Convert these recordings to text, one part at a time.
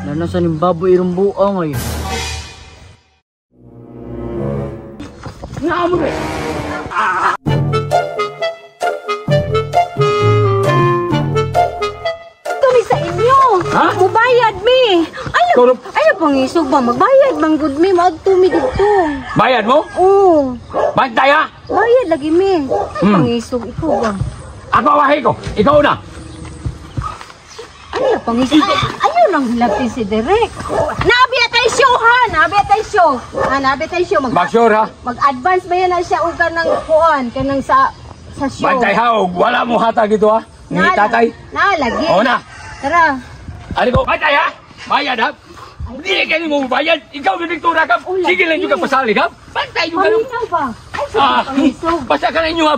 Nanasan yung baboy irong buang ay. Naamo re. Kami sa inyo. Ha? Mubayad mi. Ayaw, ayaw pangisog ba? Magbayad bang good mi. Maagto mi dito. Bayad mo? Oo. Bantay ha? Bayad lagi mi. Ay, pangisog. Ikaw ba? Ako awahi ko. Ikaw na. Ayaw pangisog. Ayaw lang hilapin si Derek. Naabi atay show ha. Naabi atay show. Ha, naabi atay show. Mag-sure ha? Mag-advance ba yan na siya o ka ng kuan? Ka ng sa show. Bantay ha. Wala mo hatag ito ha. Ni tatay. Naalagi. Oo na. Tara. Ano ko? Bantay ha? Bayad ha? Hindi kayo mo bayad. Ikaw direktora ka. Sige lang yung kapasali ka. Bantay yung ganun. Paminaw ba? Ay, sige, pangisog. Basta ka na inyo ha.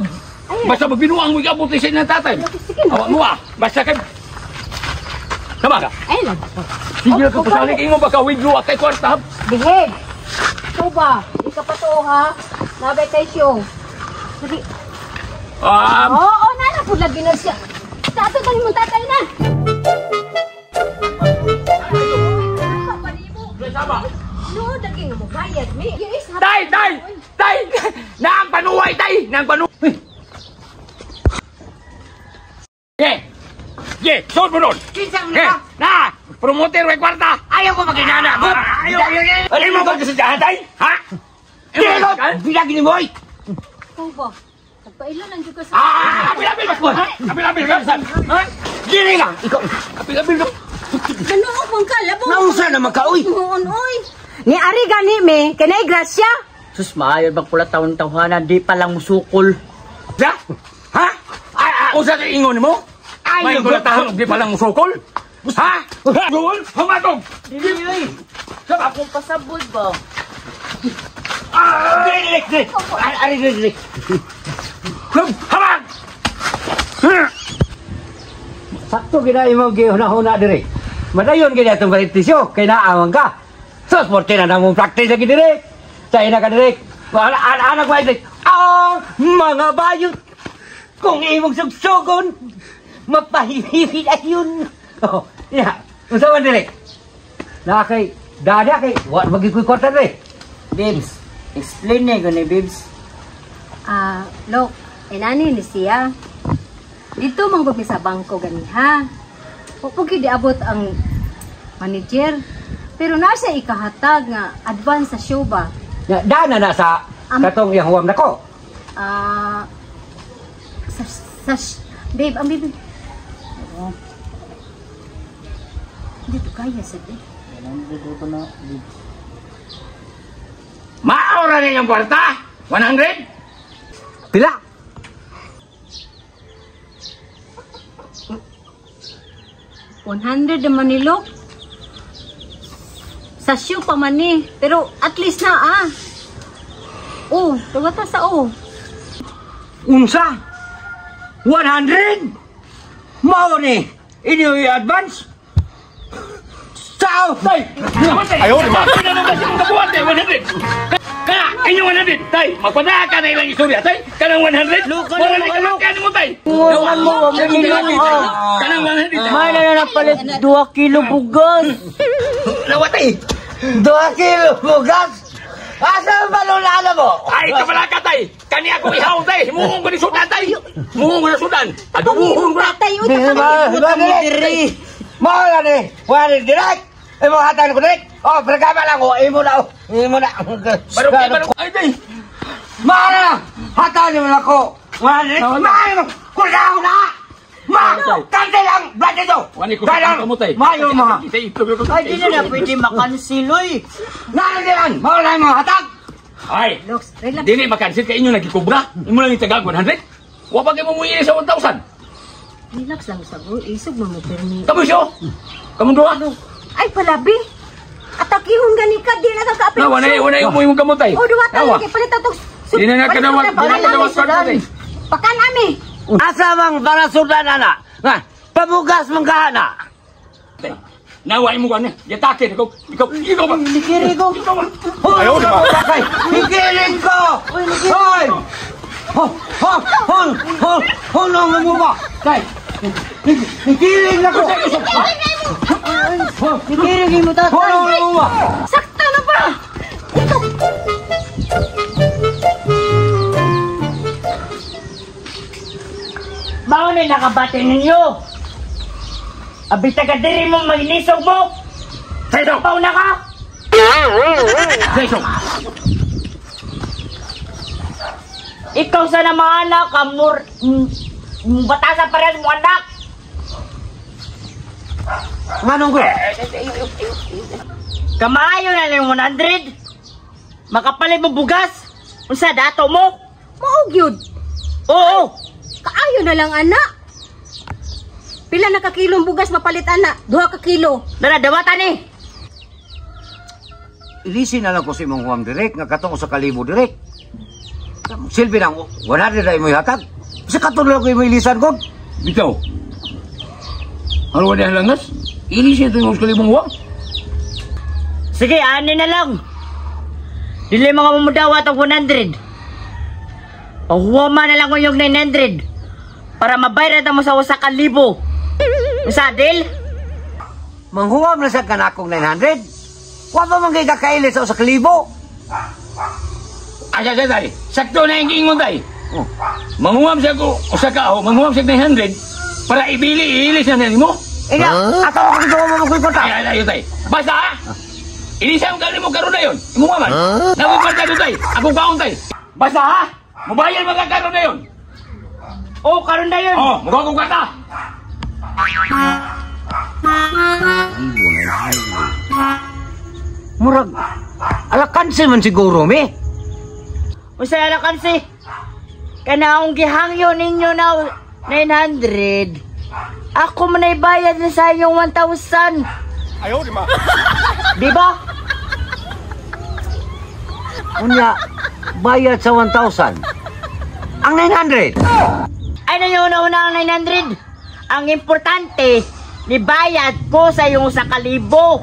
Basta magbinuang mo ikabuti sa inyo ng tatay. Sige na. Awa mo ha. Basta ka. Tama ka? Ay, lagi ko. Sige lang kapasali kayo mo baka withdraw at kay kwarta ha. Behave. Ito ba? Di ka pa to ha. Nabay tayo show. Sige. Oo, nalapod lagi na siya. Tato tayo mong tatay na. No, lagi nga mo bayad mi. Tay, tay, tay. Naang panuway tay, naang panuway. Ye. Ye, sod mo nun. Kinsa mo na? Na, promoter way kwarta. Ayaw ko maginana. Ayaw. Ayaw mo ka sa tay? Ha? Dili ko. Bilagin ni Moy. Ikaw ba? Nagpailan lang jud ka sa. Ah, apil-apil mas mo. Apil-apil ka sa. Ha? Dili lang. Ikaw. Apil-apil ka. Ano man ka labo? Nausa na man ka oy. Noon oy. Ni ari gani me, kanay grasya. Sus, maayo bang pula taon-tawanan, di pa lang musukol. Ya? Ha? Usa ka ingon mo? Ay, may taon di pa lang musukol? Ha? Gol? Humatog! Dili oy. Sama. Akong pasabot ba? Ah! Dili, dili. Ari, dili. Habag! Sakto gina imong gihuna-huna diri. Madayon gina itong benepisyo kay naamang ka. Sus, porte na namong practice lagi diri. Sa ina ka diri. Wala anak ba diri. Ang mga bayot kung imong sugsugon mapahihihi ayun. Oh, ya. Unsa man diri? Na kay dada kay wa magikoy kwarta diri. Babes, explain na gani babes. Ah, look, inani ni siya. Dito manggod mi sa bangko gani ha. Wa gyud diabot ang manager. Pero nasa ikahatag nga advance sa show ba? Ya, dana na sa katong iyang huwam nako. Ah, sa babe, ang baby. Oh. Dito kaya sa babe. Maora na yung kwarta? 100? Pila? 100 naman ni Lok. Sa show pa man ni. Pero at least na ah. Oh, tawata sa oh. Unsa? 100? Mao ni inyo i-advance? Sao? Tay! Ayaw, di ba? Ano ba siya mong kabuhat eh? 100! Kaya, inyo 100! Tay, magpadaka ka na ilang istorya, tay! Kanang 100? Luka, Wala luka, na luka. ka mo, tay! Nguwan mo, wag mo nilong, Kanang 100! May na na napalit 2 kilo bugas. Nawatay! 2 kilo bugas? Asa ba lulala mo? Ay, kabala ka, tay! Kani ako ihaw, tay! Muhong ko ni sudan, tay! Muhong ko na sudan! Adubuhon ko na! Tatay, uy, Diba, Diri. Mao na ni! 100 direct! Imo hatag ko direct! Oh, pregama lang ko! Imo na! Imo na! Barok, barok! Ay, tay! Mao na! Hatag mo na ko! 100! Mao na! Kulang na! Ma! Kante lang! Blood ito! Wani ko sa mo, tay! Mayo mga! Ay, di na pwede makansil, oy. Naan Mao na yung mga hatag! Ay! Loks, relax. Dili makansil kay inyo nagikubra. Imo lang itagag 100. Wa pa kay mo muili sa 1,000. Relax lang sa bro. Isog mo mo permi. Kamo siyo. Kamo duha. Ay, palabi. Atakihon gani ka, di na ka kaapil. Na wala wala mo imong kamot tay. Oh, duwa tayo. Nawa. Kay palit atong. Di na nakadawat, di na nakadawat kwarta tay. Pakan ami. Asa mang para sudan ana? Nga, pabugas mong kahana. Tay. Nawa imo kan. Gitake ikaw. Ikaw ikaw ba? Nikiri ko. Ikaw ba? Ayaw di ba? Hikiling ko! Hoy! Ho, ho, ho, ho, ho, mo ba? Tay, hikiling na ko! Sige, mo tatay. Wala, wala. Sakto na ba? Ikaw. Mao na nakabati ninyo. Abi taga diri mo magnisog mo. Seso! Paw na ka. Seso! Ikaw sana mga anak, amor, batasa parehas mo anak. Nganong ko? Kamaayo na lang 100. Makapalit mo bugas. Unsa dato mo? Mao gyud. Oo. Kaayo na lang ana. Pila na ka kilong bugas mapalit ana? 2 ka kilo. Dara dawatan ni. Ilisin na lang ko sa imong huwam direk, nga katong sa kalibo direk. Silbi nang 100 na imo ihatag. Sa katong lang ko imo ilisan ko. Bitaw. Ano ba niya langas? Ilisin ito yung kalibong huwam. Sige, ani na lang. Dili mga mamudawat ang 100. Pahuwama na lang ko yung 900 para mabayad mo sa usa ka libo. Unsa deal? Manghuwam na sa kanakong 900. Wa pa man kay kakailis sa usa ka libo. Ay, ay, ay, sakto na yung giingon tay. Oh. Manguam siya ko, usa ka ako, manguam siya 900 para ibili, iilis na nimo. Ina, ato ako dito mo magkuy Ay, ay, ay, tay. Basta ha? Ilisa ang galing mo karon na yun. Imo man. Naguparta do tay. Ako kaon tay. Basta ha? Mubayad mga karon na yun. Oh, karon na yun. Oh, mukha kong kwarta. Murag, alakansi man siguro mi. Unsa alakansi? Kana akong gihangyo ninyo na 900. Ako man ay bayad na sa inyong 1,000. Ayaw, di ba? Di ba? Unya, bayad sa 1,000. Ang 900. Ay, na una-una ang 900. Ang importante, nibayad ko sa iyong sa kalibo.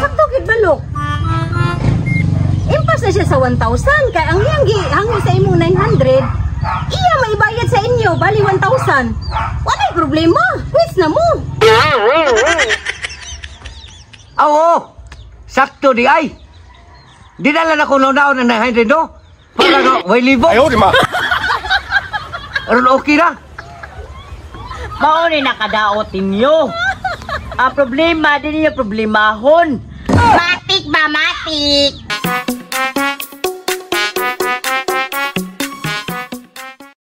Sakto gid ba, Lok? Impas na siya sa 1,000 kay ang iyang gihangyo sa imong 900, iya maibayad sa inyo bali 1,000. Walay problema. Quits na mo. Oo, sakto di ay. Di na lang ako naon ang 900 no? Para nga, way libo. Ayaw, di ba? Aron okay na. Mao ni nakadaot ninyo. Ang problema, di ninyo problemahon. Matik ba, matik?